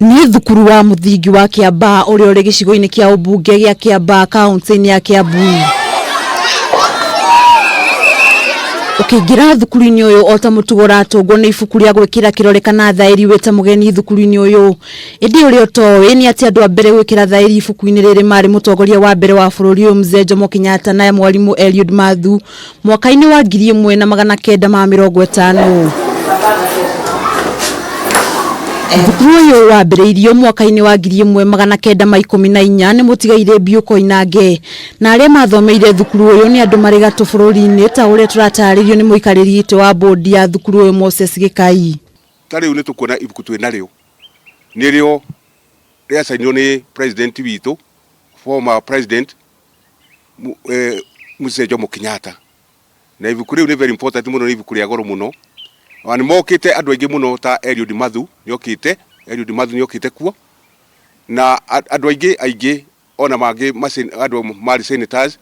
Nĩ thukuru wa mũthingi wa Kĩambaa ũrĩa ũrĩ gĩcigo-inĩ kĩa ũmbunge gĩa Kĩambaa kaũntĩ-inĩ ya Kĩambu. Ũkĩingĩra thukuru-inĩ ũyũ o ta mũtugo ũratũngwo nĩ ibuku rĩa gwĩkĩra kĩrore kana thaĩri wĩ ta mũgeni thukuru-inĩ ũyũ. Ĩndĩ ũrĩa ũtoĩ nĩ atĩ andũ a mbere gwĩkĩra thaĩri ibuku-inĩ rĩrĩ marĩ mũtongoria wa mbere wa bũrũri ũyũ Mzee Jomo Kenyatta na mwarimũ Eliud Mathu mwaka-inĩ wa 1950. Thukuru ũyũ wambĩrĩirio mwaka-inĩ wa 1914 nĩ mũtigairĩ Mbiũ Koinange na arĩa mathomeire thukuru ũyũ nĩ andũ marĩ gatũ bũrũri-inĩ ta ũrĩa tũratarĩrio nĩ mũikarĩri gĩtĩ wa bũndi ya thukuru ũyũ Moses Gĩkai. Ta rĩu nĩ tũkuona ibuku twĩ narĩo nĩrĩo rĩacainirwo nĩ president witũ, former president Mzee Jomo Kenyatta. Na ibuku rĩu nĩ very important mũno, nĩ ibuku rĩa goro mũno. Na nĩ mokĩte andũ aingĩ mũno ta Eliud Mathu nĩ okĩte, Eliud Mathu nĩ okĩte kuo. Na andũ aingĩ aingĩ ona mangĩ andũ marĩ senators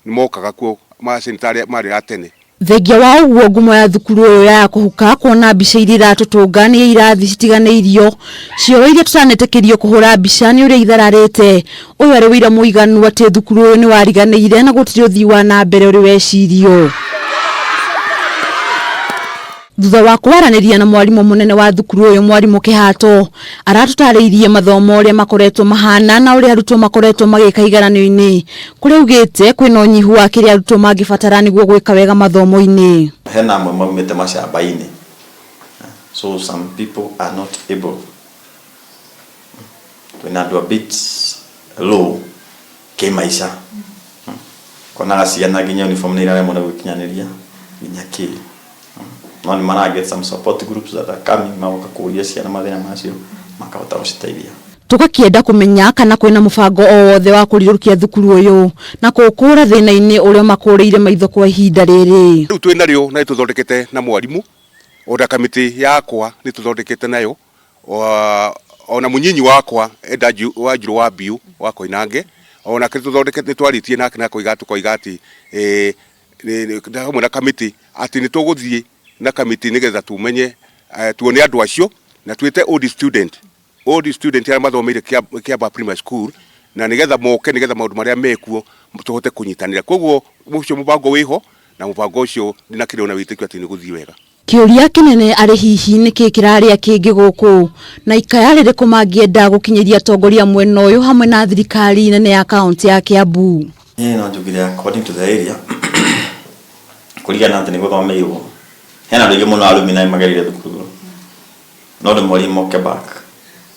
nĩ mokaga kuo, ma senator arĩa marĩ a tene. Thengia wa ũguo ngumo ya thukuru ũyũ ya kũhuka kuona mbica iria iratũtũnga nĩ irathi citiganĩirio cioro iria tũtanetĩkĩrio kũhũra mbica nĩ ũrĩa ithararĩte. Ũyũ arĩ ũira mũiganu atĩ thukuru ũyũ nĩ wariganĩire na gũtirĩ ũthii wa na mbere ũrĩ wecirio. Thutha wa kwaranĩria na mwarimũ mũnene wa thukuru ũyũ mwarimũ Kĩhato, aratũtarĩirie mathomo ũrĩa makoretwo mahana na ũrĩa arutwo makoretwo magĩka igeranio-inĩ, kũrĩa augĩte kwĩna ũnyihu wa kĩrĩa arutwo mangĩbatara nĩguo gwĩka wega mathomo-inĩ. Hena amwe maumĩte macamba-inĩ, so some people are not able. Twĩna andũ a bit low kĩmaica, konaga ciana nginya uniform nĩ iraremwo nĩ gwĩkinyanĩria nginya kĩ, no nĩ mara get some support groups that are coming, magoka kũria ciana mathĩna macio makahota gũciteithia. Tũgakĩenda kũmenya kana kwĩna mũbango o wothe wa kũrirũkia thukuru ũyũ na kũũkũra thĩna-inĩ ũrĩa makũrĩire maitho kwa ihinda rĩrĩ. Rĩu twĩ narĩo na nĩtũthondekete na mwarimũ ona kamĩtĩ yakwa nĩtũthondekete nayo, ona mũnyinyi wakwa Enda Wanjirũ wa Mbiũ wa Koinange onake nĩtũthondekete, nĩtwarĩtie nake na akoiga tũkoiga atĩ hamwe na kamĩtĩ atĩ nĩtũgũthiĩ na kamĩtĩ nĩgetha tũmenye tuone andũ acio na twĩte old student, old student arĩa mathomeire Kĩambaa Primary School na nĩgetha moke nĩgetha maũndũ marĩa mekuo tũhote kũnyitanĩra. Koguo ũcio mũbango wĩho na mũbango ũcio ndĩna kĩrĩo na wĩtĩkio atĩ nĩũgũthiĩ wega. Kĩũria kĩnene arĩ hihi nĩkĩ kĩrarĩa kĩngĩ gũkũ na ikaya rĩrĩkũ mangĩenda gũkinyĩria atongoria mwena ũyũ hamwe na thirikari nene ya kaunti ya Kiambu. Niĩ no njugire according to the area kũringana atĩ nĩ gũthomeirwo hena andũ aingĩ mũno arũmi na magereire thukuru no ndĩmorie moke back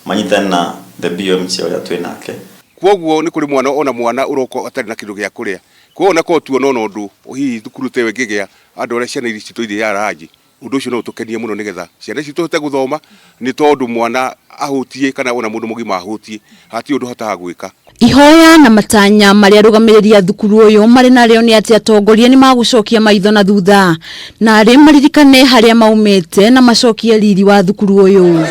manyitane na the BOMC ũrĩa twĩ nake. Kwoguo nĩ kũrĩ mwana ona mwana ũroka atarĩ na kĩndũ gĩa kũrĩa. Kwoguo ona korwo tuona ona ũndũ hihi thukuru ta ĩyo ĩngĩgĩa andũ arĩa ciana iria citũ ithiaga ranji, ũndũ ũcio no ũtũkenie mũno nĩgetha ciana citũ ihote gũthoma nĩ tondũ mwana ahũtiĩ kana ona mũndũ mũgima ahũtiĩ hatirĩ ũndũ ũhotaga gwĩka. Ihoya na matanya marĩa arũgamĩrĩri a thukuru ũyũ marĩ narĩo nĩ atĩ atongoria nĩ magũcokia maitho na thutha na arĩ maririkane harĩa maumĩte na macokie riri wa thukuru ũyũ.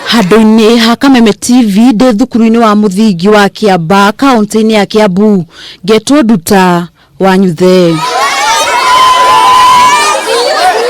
Handũ-inĩ ha Kameme TV ndĩ thukuru-inĩ wa mũthingi wa Kĩambaa kaũntĩ-inĩ ya Kĩambu, ngetwo Nduta wa Nyuthe.